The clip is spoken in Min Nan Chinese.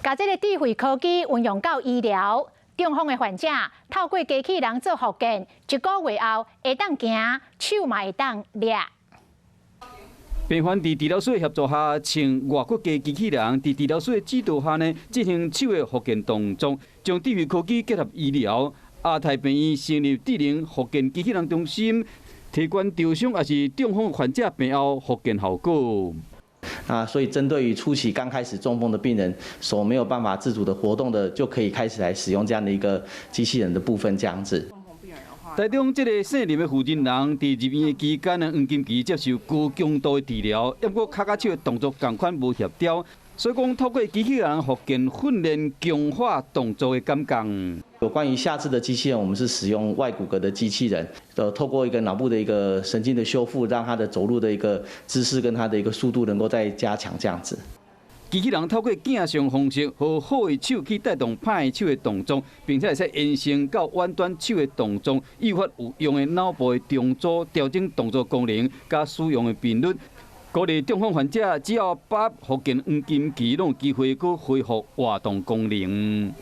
共這个智慧科技運用到醫療，中風的患者透過機器人做復健，一個月後會當行，手嘛會當掠。病患佇治療師的協助下，穿外骨骼機器人佇治療師的指導下呢，進行手的復健動作，將智慧科技結合醫療。亞太病院成立智能復健機器人中心，提懸受傷抑是中風患者病後復健效果。啊，所以針對於初期剛開始中風的病人，手沒有辦法自主的活動的，就可以開始來使用這樣的一個機器人的部分，這樣子。台中這个姓林的負責人，佇入院的期間呢，黃金期接受高強度的治療，不過跤腳手的動作仝款無協調，所以講透過機器人復健訓練強化動作的感覺。有關於下肢的機器人，我們是使用外骨骼的機器人，透過一個腦部的一個神經的修復，讓他的走路的一個姿勢跟他的一個速度能夠再加強，這樣子。機器人透過鏡像方式，予好的手去帶動歹的手的動作，並且會使延伸到遠端手的動作，誘發有用的腦部的重組、調整動作功能，佮使用的頻率。鼓勵中風患者只要把復健黃金期，攏有機會閣恢復活動功能。